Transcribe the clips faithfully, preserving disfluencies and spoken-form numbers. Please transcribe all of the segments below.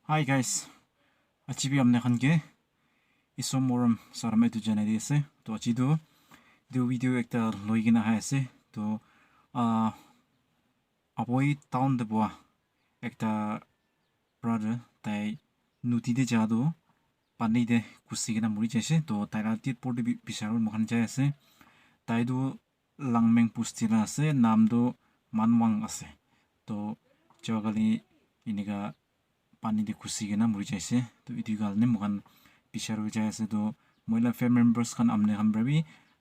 Hi guys, aji bi apni khan ke Isor morom salam etu janai di ase. To aji tu etu video ekta loi kena ahi ase. To ah, Aboi town te boa ekta brother tai nodi te ja tu pani te khusi kena muri jaise. To tai la dead body bi bisari bole moikhan jai ase. Tai tu Langmeng pusti la ase, nam tu Manwang ase. To jua kali enika pani te khusi kena muri jaise. To etu karne moikhan bisari bole jai ase. To moi la family members khan apni khan para bi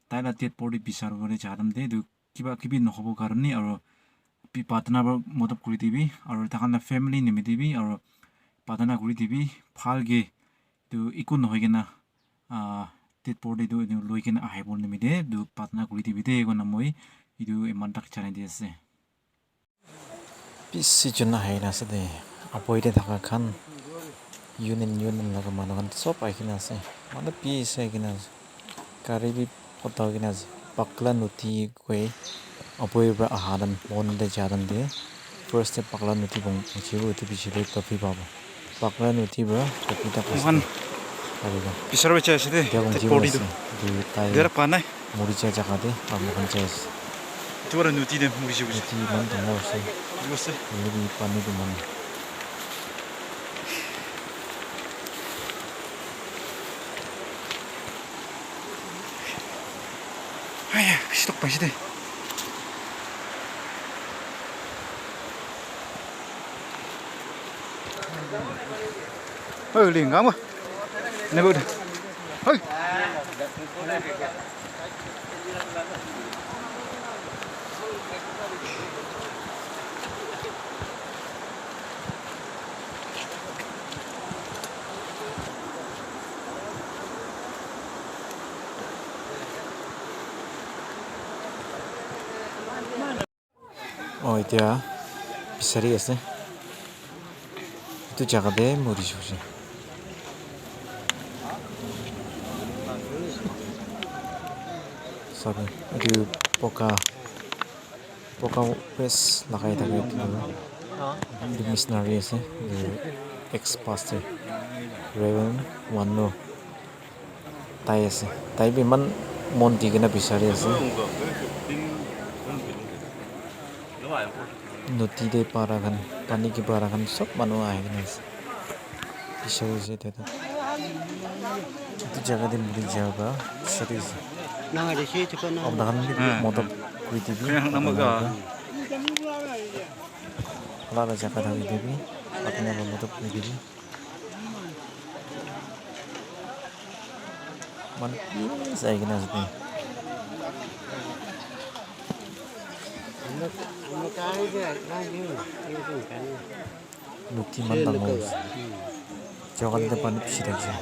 tai la dead body bisari bole ja time te etu kiba kibi nohobo karne aro bi pratna para modop kuri dibi aro takhan la family nimite bi aro pratna kuri dibi bhal ke etu eku nohoi kena ah, dead body tu etu loi kena ahibo nimite etu pratna kuri dibi de koina moi etu eman tak janai di ase. Bishi jun ahi kena ase de. Aboi te thaka khan union union laga manu khan sob ahi kena ase. Manu bishi ahi kena ase. Gari bi photo ahi kena ase. Pakla nodi koi aboi para aha time mon te ja time te first te pakla nodi pong pong chibo etu piche te coffee pabo. Pakla nodi para coffee ta Moikhan bisari bole jai ase de, dead body tu. Etu tai Dera pa nai. Muri ja jaga te aru moikhan jai ase. Etu para nodi te muri jibo. Nodi eman dangor ase. Jibo ase. Hoile bi pani tu eman. Aya, bishi tok paise de. Oi, ling, ngam. Nebo de. Hoi. Oh, etia bisari ase. Etu jaga te muri jabo. Sabi, etu boga, boga vest lagai thaka etu tu, etu missionary ase, etu ex pastor, Reverend Wano. Tai ase. Tai bi eman mon di kena bisari ase. Nodi te para khan, pani ke para khan, sob manu ahi kena ase. Bisari ase tai tu. Etu jaga te muri jabo bisari ase. Apna khan bi modot kuri dibi. Alak alak jaga thaki dibi. Apni khan modot kuri dibi. Manu bishi ahi kena ase. Nodi eman dangor ase. Jaga te pani bishi thakise.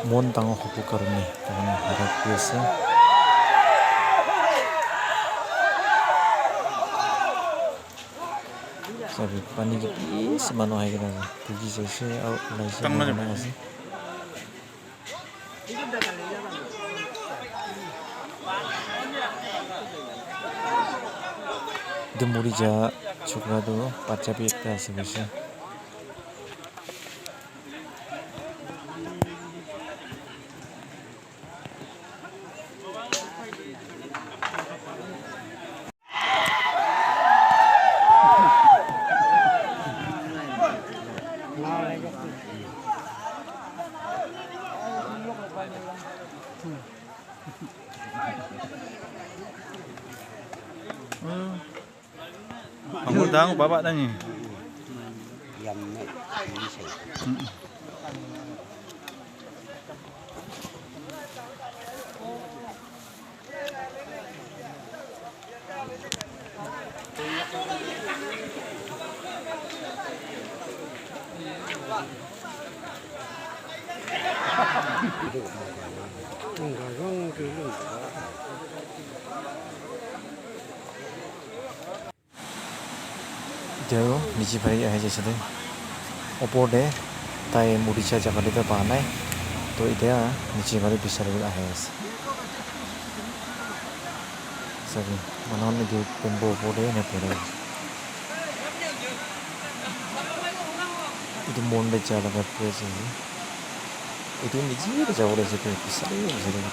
Mon dangor hobo karne taikhan mara kuri ase. Sabi pani ke bishi manu ahi kena ase. Bugi jaise aru ulai se. Etu muri ja chokra tu bacha bi ekta ase hoise. Angul dang baba nani. Etia aru niche phale ahi jaise de. Opor te tai muri ja jaga te toh pa nai. Toh etia niche phale bisari bole ahi ase. Sabi, manu khan etu bamboo opor te ena borai ase. Etu mon te ja laga place ase. Etu niche te jabo le ase, bisari bisari kena.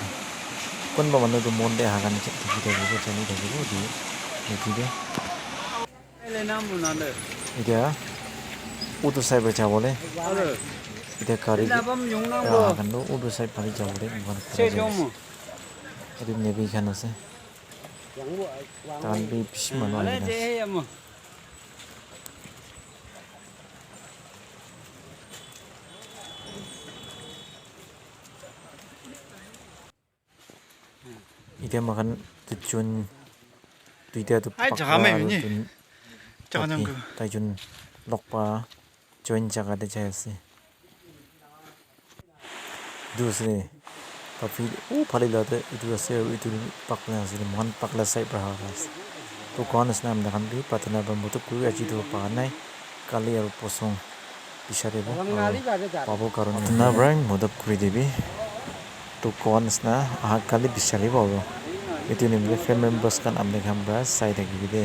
Kunba manu tu mon te aha khan dikhi thakibo, jani thakibo etu nodi te. Etia utu side para jabo le. Etia gari aha khan tu utu side phale jabo le moikhan khara jai ase. Etu navy khan ase. Tahan bi bishi manu ahina ase. Etia moikhan duijon, duita tu pakra aru duijon tai jun log pa join jaga te jai ase. Etu ase, kafi, uh, phale la te etu ase, aru etu pakla ase, moikhan pakla side para aha ase. Tu koa nishina ami khan bi pratana para modop kuri aji tu pa nai, kali aru posong bisari bo aru pabo karne pratana para modop kuri dibi. Tu koa nishina aha kali bisari bo aru etu nimite family members khan ami khan para sai thakibi de.